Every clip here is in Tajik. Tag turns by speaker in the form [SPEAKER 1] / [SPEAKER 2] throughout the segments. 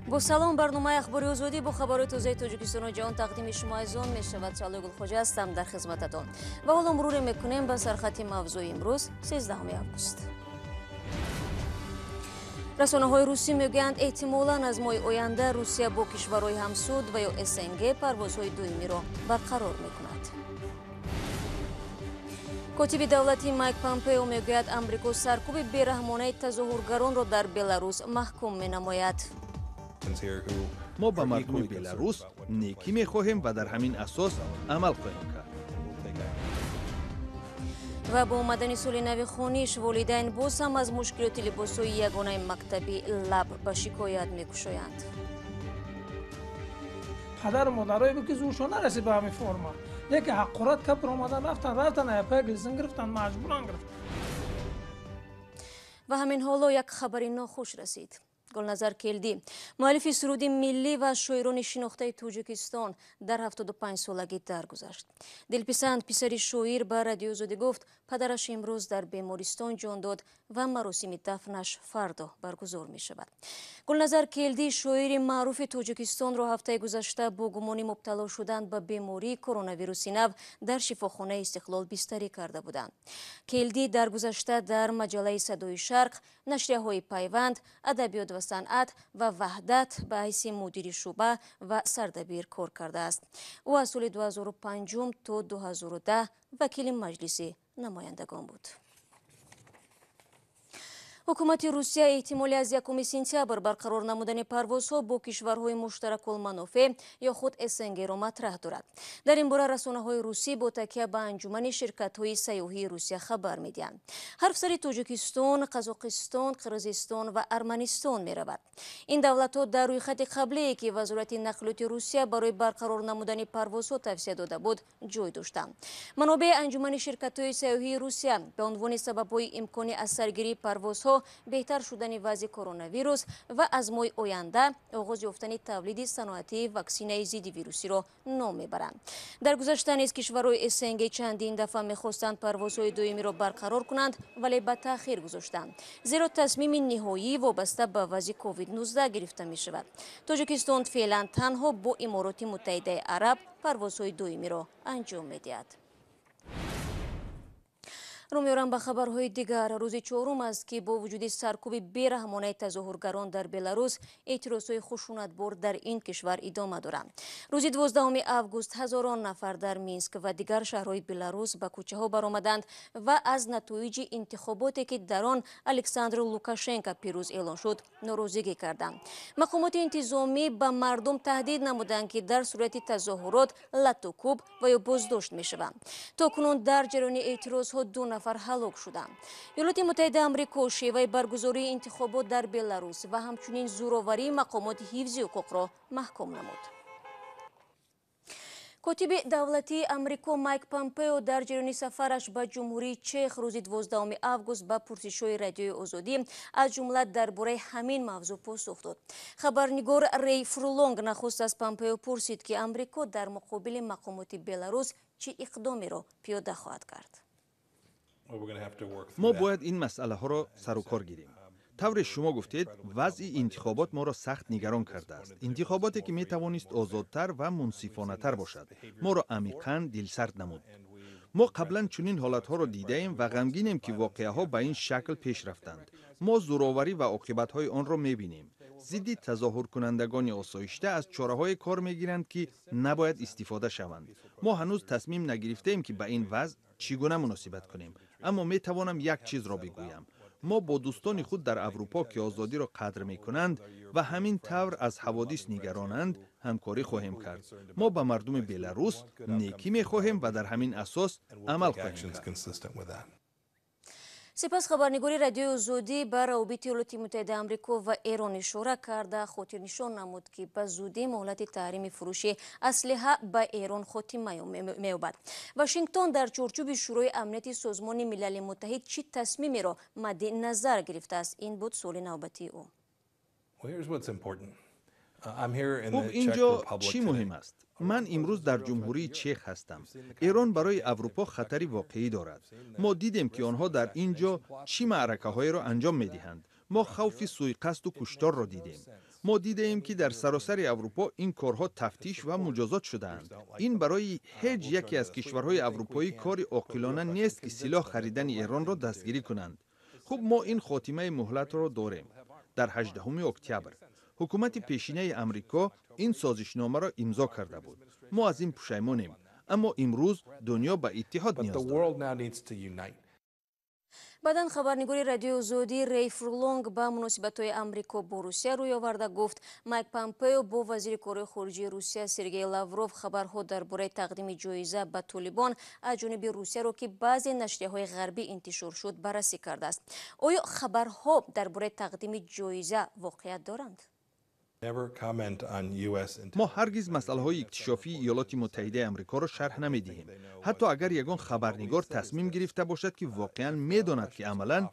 [SPEAKER 1] Бо салом, барномаи Ахбори Озодӣ бо хабарҳои тозаи Тоҷикистону ҷаҳон тақдими шумо азизон мешавад. Шаҳлои Гулхоҷа ҳастам дар хизмататон. Ва ҳоло муруре мекунем ба сархати мавзӯи имрӯз, 13 август. Расонаҳои русӣ мегӯянд, эҳтимолан аз моҳи оянда Русия бо кишварҳои ҳамсуд ва ё СНГ парвозҳои доимиро барқарор мекунад. Котиби давлатии Майк Помпео мегӯяд, Амрико саркӯби бераҳмонаи тазоҳургаронро дар Беларус маҳкум менамояд.
[SPEAKER 2] Мо ба мардуми Беларус некӣ мехоҳем ва дар ҳамин асос амал хоҳем кард.
[SPEAKER 1] Ва бо омадани соли нави хониш, волидайн боз ҳам аз мушкилоти либосҳои ягонаи мактабӣ лаб ба шикоят мекушоянд.
[SPEAKER 3] Падару модарое буд, ки зӯршон нарасид ба ҳамин форма, лекин ҳақорат кабр омадан, рафтан, рафтан, аяпая гилсин гирифтан, маҷбуран гирифтан.
[SPEAKER 1] Ва ҳамин ҳоло як хабари нохуш расид. Гулназар Келдӣ, муаллифи суруди миллӣ ва шоирони шинохтаи Тоҷикистон, дар 75 солагӣ даргузашт. Дилписанд, писари шоир, ба Радиои Озодӣ гуфт, падараш имрӯз дар бемористон ҷон дод ва маросими дафнаш фардо баргузор мешавад. Гулназар Келдӣ, шоири маъруфи Тоҷикистонро, ҳафтаи гузашта бо гумони мубтало шудан ба бемории коронавируси нав дар шифохонаи Истиқлол бистарӣ карда буданд. Келдӣ дар гузашта дар маҷаллаи Садои Шарқ, нашрияҳои Пайванд, Адабиёт ва санъат ва Ваҳдат ба ҳайси мудири шӯъба ва сардабир кор кардааст. Ӯ аз соли 2005 то 2010 вакили Маҷлиси намояндагон буд. Ҳукумати Русия эҳтимоли аз 1 сентябр барқарор намудани парвозҳо бо кишварҳои муштаракулманофеъ ё худ СНГ-ро матраҳ дорад. Дар ин бора расонаҳои русӣ бо такя ба Анҷумани ширкатҳои сайёҳии Русия хабар медиҳанд. Ҳарф сари Тоҷикистон, Қазоқистон, Қирғизистон ва Арманистон меравад. Ин давлатҳо дар рӯйхати қаблие, ки Вазорати нақлиёти Русия барои барқарор намудани парвозҳо тавсия дода буд, ҷой доштанд. Манобеи Анҷумани ширкатҳои сайёҳии Русия ба унвони сабабҳои имкони аз саргирии парвозҳо беҳтар шудани вазъи коронавирус ва аз моҳи оянда оғоз ёфтани тавлиди саноатии ваксинаи зидди вирусиро ном мебаранд. Дар гузашта низ кишварҳои СНГ чандин дафъа мехостанд парвозҳои доимиро барқарор кунанд, вале ба таъхир гузоштанд, зеро тасмими ниҳоӣ вобаста ба вазъи COVID-19 гирифта мешавад. Тоҷикистон феълан танҳо бо Имороти Муттаҳидаи Араб парвозҳои доимиро анҷом медиҳад. Рӯ меорам ба хабарҳои дигар. Рӯзи чорум аст, ки бо вуҷуди саркӯби бераҳмонаи тазоҳургарон дар Беларус, эътирозҳои хушунатбор дар ин кишвар идома доранд. Рӯзи 12 август ҳазорон нафар дар Минск ва дигар шаҳрҳои Беларус ба кӯчаҳо баромаданд ва аз натоиҷи интихоботе, ки дар он Александр Лукашенко пирӯз эълон шуд, норозигӣ карданд. Мақомоти интизомӣ ба мардум таҳдид намуданд, ки дар сурати тазоҳурот латтукӯб ва ё боздошт мешаванд. То кунун дар ҷараёни эътирозҳо ду нафар ҳалок шуданд. Иёлоти Муттаҳидаи Амрико шеваи баргузории интихобот дар Беларус ва ҳамчунин зӯроварии мақомоти ҳифзи ҳуқуқро маҳкум намуд. Котиби давлатии Амрико Майк Помпео дар ҷараёни сафараш ба Ҷумҳурии Чех рӯзи 12 август ба пурсишҳои Радиои Озодӣ, аз ҷумла дар бораи ҳамин мавзӯъ, посух дод. Хабарнигор Рей Фрулонг нахуст аз Помпео пурсид, ки Амрико дар муқобили мақомоти Беларус чӣ иқдомеро пиёда хоҳад кард.
[SPEAKER 2] Мо бояд ин масъалаҳоро сарукор гирем. Тавре шумо гуфтед, вазъи интихобот моро сахт нигарон кардааст. Интихоботе, ки метавонист озодтар ва мунсифонатар бошад, моро амиқан дилсард намуд. Мо қаблан чунин ҳолатҳоро дидаем ва ғамгинем, ки воқеаҳо ба ин шакл пеш рафтанд. Мо зӯроварӣ ва оқибатҳои онро мебинем. Зидди тазоҳуркунандагони осоишта аз чораҳое кор мегиранд, ки набояд истифода шаванд. Мо ҳанӯз тасмим нагирифтаем, ки ба ин вазъ чӣ гуна муносибат кунем, аммо метавонам як чизро бигӯям: мо бо дӯстони худ дар Аврупо, ки озодиро қадр мекунанд ва ҳамин тавр аз ҳаводис нигаронанд, ҳамкорӣ хоҳем кард. Мо ба мардуми Беларус некӣ мехоҳем ва дар ҳамин асос амал хоҳем кард.
[SPEAKER 1] Сипас хабарнигори Радиои Озодӣ ба равобити Иёлоти Муттаҳидаи Амрико ва Эрон ишора карда, хотирнишон намуд, ки ба зудӣ муҳлати таҳрими фурӯши аслиҳа ба Эрон хотима меёбад. Вашингтон дар чорчӯби Шӯрои Амнияти Созмони Милали Муттаҳид чӣ тасмимеро мадди назар гирифтааст? Ин буд суоли навбатии ӯ.
[SPEAKER 2] Хуб, ин ҷо чӣ муҳим аст? Ман имрӯз дар Ҷумҳурии Чех ҳастам. Эрон барои Аврупо хатари воқеӣ дорад. Мо дидем, ки онҳо дар ин ҷо чӣ маъракаҳоеро анҷом медиҳанд. Мо хавфи сӯйқасду кушторро дидем. Мо дидаем, ки дар саросари Аврупо ин корҳо тафтиш ва муҷозот шудаанд. Ин барои ҳеҷ яке аз кишварҳои аврупоӣ кори оқилона нест, ки силоҳ харидани Эронро дастгирӣ кунанд. Хуб, мо ин хотимаи муҳлатро дорем дар 18 октябр. Ҳукумати пешинаи Амрико ин созишномаро имзо карда буд. Мо аз ин пушаймонем, аммо имрӯз дунё ба иттиҳод ниёз дорад.
[SPEAKER 1] Баъдан хабарнигори Радиои Озодӣ Рей Фурлонг ба муносибатҳои Амрико бо Русия рӯй оварда гуфт, Майк Помпео бо вазири корҳои хориҷии Русия Сергей Лавров хабарҳо дар бораи тақдими ҷоиза ба Толибон аз ҷониби Русияро, ки баъзе нашрияҳои ғарбӣ интишор шуд, баррасӣ кардааст. Оё хабарҳо дар бораи тақдими ҷоиза воқеият доранд?
[SPEAKER 2] Мо ҳаргиз масъалаҳои иктишофии Иёлоти Муттаҳидаи Амрикоро шарҳ намедиҳем, ҳатто агар ягон хабарнигор тасмим гирифта бошад, ки воқеан медонад, ки амалан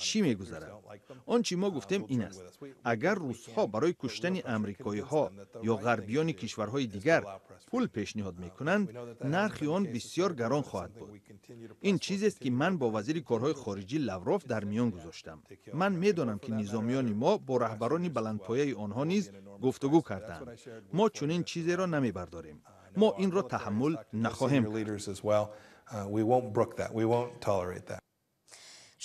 [SPEAKER 2] чӣ мегузарад. Он чӣ мо гуфтем ин аст: агар русҳо барои куштани амрикоиҳо ё ғарбиёни кишварҳои дигар пул пешниҳод мекунанд, нархи он бисёр гарон хоҳад буд. Ин чизест, ки ман бо вазири корҳои хориҷӣ Лавров дар миён гузоштам. Ман медонам, ки низомиёни мо бо раҳбарони баландпояи онҳо низ гуфтугӯ кардаанд. Мо чунин чизеро намебардорем, мо инро таҳаммул нахоҳем кард.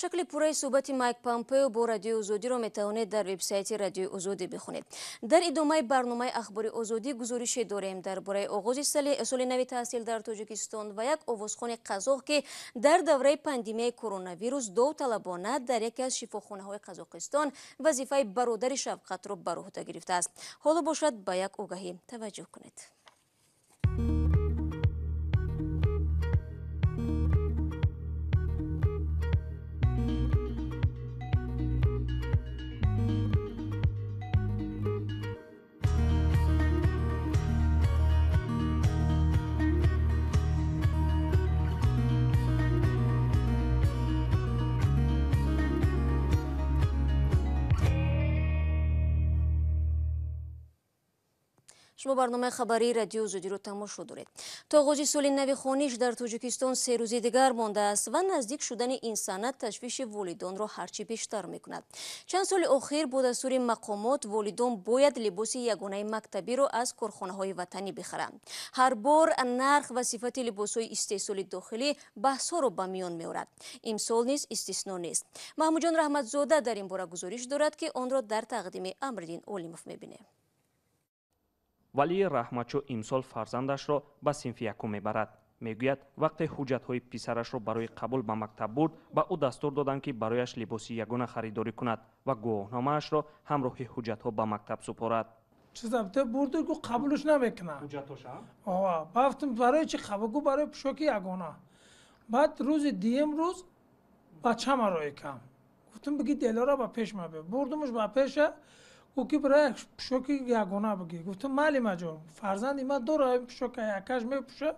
[SPEAKER 1] Шакли пурраи суҳбати Майк Помпео бо Радиои Озодиро метавонед дар вебсайти Радиои Озодӣ бихонед. Дар идомаи барномаи Ахбори Озодӣ гузорише дорем дар бораи оғози соли нави таҳсил дар Тоҷикистон ва як овозхони қазоқ, ки дар давраи пандемияи коронавирус довталабона дар яке аз шифохонаҳои Қазоқистон вазифаи бародари шафқатро бар уҳда гирифтааст. Ҳоло бошад, ба як огаҳӣ таваҷҷӯҳ кунед. Шумо барномаи хабарии Радиои Озодиро тамошо доред. То оғози соли нави хониш дар Тоҷикистон 3 рӯзи дигар мондааст ва наздик шудани ин санад ташвиши волидонро ҳарчи бештар мекунад. Чанд соли охир бо дастури мақомот волидон бояд либоси ягонаи мактабиро аз корхонаҳои ватанӣ бихаранд. Ҳар бор нарх ва сифати либосҳои истеҳсоли дохилӣ баҳсҳоро ба миён меорад. Имсол низ истисно нест. Маҳмудҷон Раҳматзода дар ин бора гузориш дорад, ки онро дар тақдими Амриддин Олимов мебинем.
[SPEAKER 4] Валии Раҳматшо имсол фарзандашро ба синфи якум мебарад. Мегӯяд, вақте ҳуҷҷатҳои писарашро барои қабул ба мактаб бурд, ба ӯ дастур доданд, ки барояш либоси ягона харидорӣ кунад ва гувоҳномаашро ҳамроҳи ҳуҷҷатҳо ба мактаб супорад.
[SPEAKER 3] Чизабте бурду гу қабулш намекунад. Бафтум барои чи қабул? Гу барои пӯшоки ягона. Баъд рӯзи дуюм рӯз бачама рои кам. Гуфтум, биги Делора ба пеш ма бе. Бурдумш ба пеша. Гу ки барои пӯшоки ягона бигӣ. Гуфтум, маълимаҷон, фарзанди ман дора пӯшока, якаш мепӯша.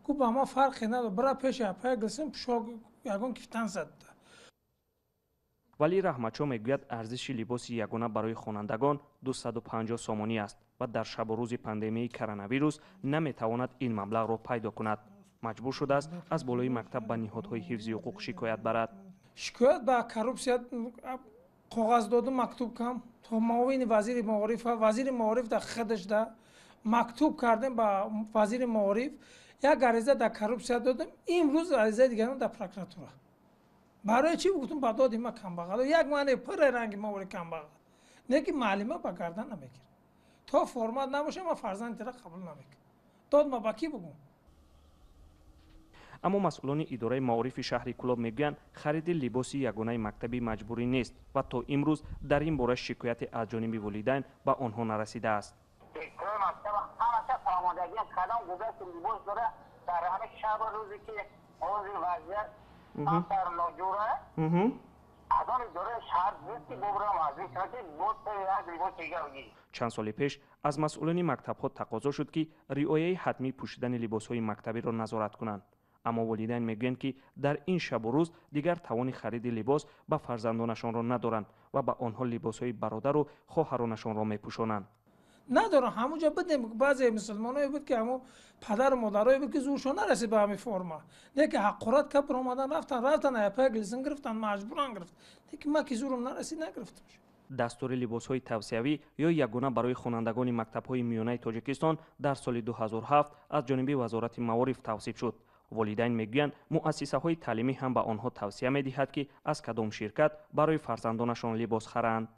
[SPEAKER 3] Гу ба ма фарқе надор, бира пеши апая Гулсим, пӯшок ягон кифтан зад.
[SPEAKER 4] Валии Раҳматшо мегӯяд, арзиши либоси ягона барои хонандагон 250 сомонӣ аст ва дар шабу рӯзи пандемияи коронавирус наметавонад ин маблағро пайдо кунад. Маҷбур шудааст аз болои мактаб ба ниҳодҳои ҳифзи ҳуқуқ шикоят барад.
[SPEAKER 3] Шикоят ба коррупсия коғаз додум, мактуб кам то муовини вазири маориф, вазири маориф да худаш да мактуб кардем ба вазири маориф, як ариза да коррупсия додем, имрӯз аризаи дигарон да прокуратура. Барои чӣ? Гуфтум, ба доди ма камбағал, як мане пурра ранги ма вори камбағал. Не ки маълима ба гардан намегирад. То формат набоша, ма фарзандтира қабул намекунам. Дод ма ба кӣ бугум?
[SPEAKER 4] Аммо масъулони идораи маорифи шаҳри Кӯлоб мегӯянд, хариди либоси ягонаи мактабӣ маҷбурӣ нест ва то имрӯз дар ин бора шикояте аз ҷониби волидайн ба онҳо нарасидааст. Чанд соли пеш аз масъулони мактабҳо тақозо шуд, ки риояи ҳатмии пӯшидани либосҳои мактабиро назорат кунанд. Аммо волидайн мегӯянд, ки дар ин шабу рӯз дигар тавони хариди либос ба фарзандонашонро надоранд ва ба онҳо либосҳои бародару хоҳаронашонро мепӯшонанд.
[SPEAKER 3] Надорам, ҳамунҷо будем, баъзе мусулмоное буд, ки ҳамун падару модарое буд, ки зӯршон нарасид ба ҳамин форма. Не ки ҳақорат кард, омадан рафтан, рафтан, апая Гулсим гирифтан, маҷбуран гирифт. Не ки ман ки зӯрам нарасид, нагирифтам.
[SPEAKER 4] Дастури либосҳои тавсиявӣ ё ягона барои хонандагони мактабҳои миёнаи Тоҷикистон дар соли 2007 аз ҷониби Вазорати маориф тавсиф шуд. Волидайн мегӯянд, муассисаҳои таълимӣ ҳам ба онҳо тавсия медиҳад, ки аз кадом ширкат барои фарзандонашон либос харанд.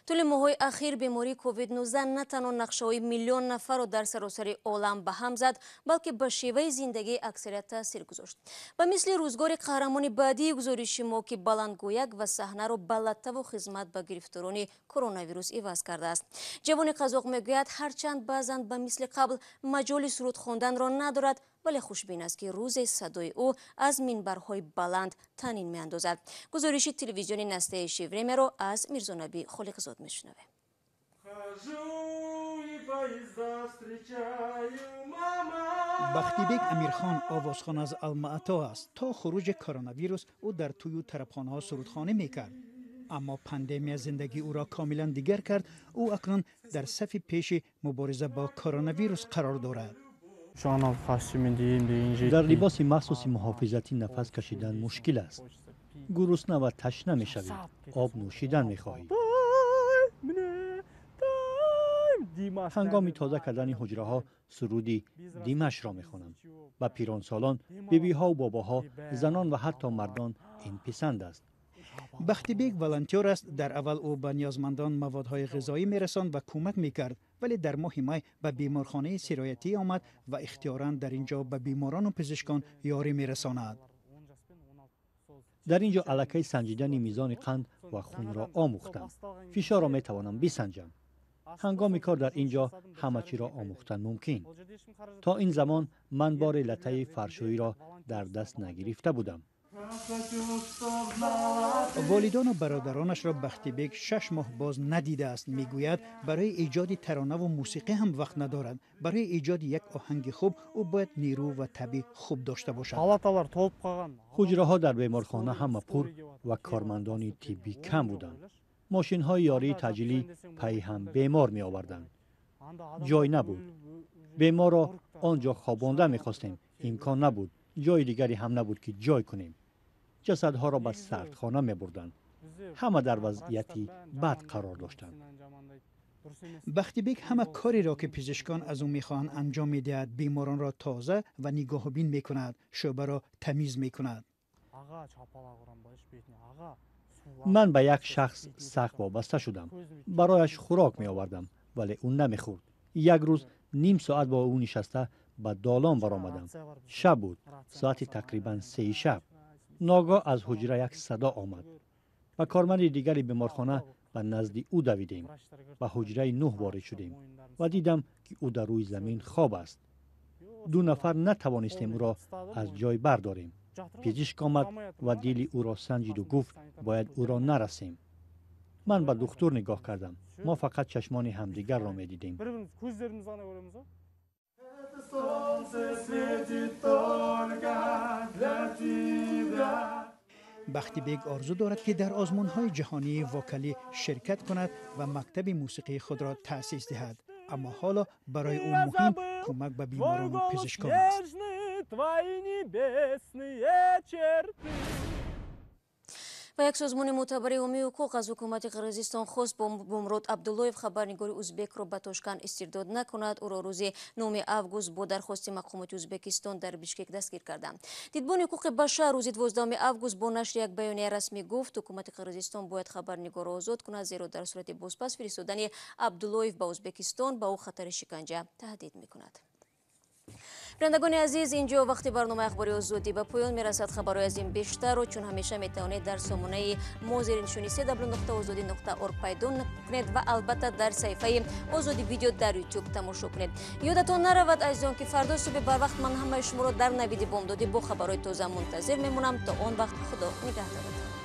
[SPEAKER 1] Тӯли моҳҳои ахир бемории COVID-19 на танҳо нақшаҳои миллион нафарро дар саросари олам ба ҳам зад, балки ба шеваи зиндагии аксарият таъсир гузошт. Ба мисли рӯзгори қаҳрамони баъдии гузориши мо, ки баландгӯяк ва саҳнаро ба латтаву хизмат ба гирифторони коронавирус иваз кардааст. Ҷавони қазоқ мегӯяд, ҳарчанд баъзан ба мисли қабл маҷоли суруд хонданро надорад, вале хушбин аст, ки рӯзе садои ӯ аз минбарҳои баланд танин меандозад. Гузориши телевизиони Настоящее времяро аз Мирзонаби Холиқзод мешунавем.
[SPEAKER 5] Бахтибек Амирхон овозхон аз Алмаато аст. То хуруҷи коронавирус ӯ дар тӯю тарабхонаҳо сурудхонӣ мекард. Аммо пандемия зиндагии ӯро комилан дигар кард. Ӯ акнун дар сафи пеши мубориза бо коронавирус қарор дорад.
[SPEAKER 6] Дар либоси махсуси муҳофизатӣ нафас кашидан мушкил аст. Гурусна ва ташна мешавӣ, об нӯшидан мехоҳӣ. Ҳангоми тоза кардани ҳуҷраҳо суруди Димашро мехонам. Ба пиронсолон, бибиҳову бобоҳо, занон ва ҳатто мардон ин писанд аст.
[SPEAKER 5] Бахтибек волонтёр аст. Дар аввал ӯ ба ниёзмандон маводҳои ғизоӣ мерасонд ва кӯмак мекард, вале дар моҳи май ба беморхонаи сироятӣ омад ва ихтиёран дар ин ҷо ба беморону пизишкон ёрӣ мерасонад.
[SPEAKER 6] Дар ин ҷо аллакай санҷидани мизони қанд ва хунро омӯхтам. Фишорро метавонам бисанҷам. Ҳангоми кор дар ин ҷо ҳама чиро омӯхтан мумкин. То ин замон ман бори латтаи фаршӯиро дар даст нагирифта будам.
[SPEAKER 5] Волидону бародаронашро Бахтибек 6 моҳ боз надидааст. Мегӯяд, барои эҷоди таронаву мусиқӣ ҳам вақт надорад. Барои эҷоди як оҳанги хуб ӯ бояд нерӯ ва табъи хуб дошта бошад.
[SPEAKER 6] Ҳуҷраҳо дар беморхона ҳама пур ва кормандони тиббӣ кам буданд. Мошинҳои ёрии таъҷилӣ пайи ҳам бемор меоварданд. Ҷой набуд. Беморро он ҷо хобонда мехостем, имкон набуд. Ҷои дигаре ҳам набуд, ки ҷой кунем. Ҷасадҳоро ба сардхона мебурданд. Ҳама дар вазъияти бад қарор доштанд.
[SPEAKER 5] Бахтибек ҳама кореро, ки пизишкон аз ӯ мехоҳанд, анҷом медиҳад. Беморонро тоза ва нигоҳубин мекунад, шӯъбаро тамиз мекунад.
[SPEAKER 6] Ман ба як шахс сахт вобаста шудам. Барояш хӯрок меовардам, вале ӯ намехӯрд. Як рӯз ним соат бо ӯ нишаста ба долон баромадам. Шаб буд, соати тақрибан 3 шаб. Ногоҳ аз ҳуҷра як садо омад. Ба корманди дигари беморхона ба назди ӯ давидем. Ба ҳуҷраи 9 ворид шудем ва дидам, ки ӯ дар рӯи замин хоб аст. 2 нафар натавонистем ӯро аз ҷой бардорем. Пизишк омад ва дили ӯро санҷиду гуфт, бояд ӯро нарасем. Ман ба духтур нигоҳ кардам. Мо фақат чашмони ҳамдигарро медидем.
[SPEAKER 5] Бахтибек орзу дорад, ки дар озмунҳои ҷаҳонии вокалӣ ширкат кунад ва мактаби мусиқии худро таъсис диҳад. Аммо ҳоло барои ӯ муҳим кӯмак ба беморону пизишкон аст.
[SPEAKER 1] Ва як созмони мӯътабари ҳомии ҳуқуқ аз ҳукумати Қирғизистон хост Бумрод Абдуллоев, хабарнигори узбекро ба Тошканд истирдод накунад. Ӯро рӯзи 9 август бо дархости мақомоти Узбекистон дар Бишкек дастгир карданд. Дидбони ҳуқуқи башар рӯзи 12 август бо нашри як баёнияи расмӣ гуфт, ҳукумати Қирғизистон бояд хабарнигорро озод кунад, зеро дар сурати бозпас фиристодани Абдуллоев ба Узбекистон ба ӯ хатари шиканҷа таҳдид мекунад. Бинандагони азиз, инҷо вақти барномаи ахбори Озодӣ ба поён мерасад. Хабарҳои аз ин бештарро чун ҳамеша метавонед дар сомонаи мо зери нишони www.ozodi.org пайдо кунед ва албатта дар саҳифаи Озодӣ видео дар YouTube тамошо кунед. Ёдатон наравад, азизон, ки фардо субҳи барвақт ман ҳамаи шуморо дар навиди бомдодӣ бо хабарҳои тоза мунтазир мемонам. То он вақт Худо нигаҳдоратон.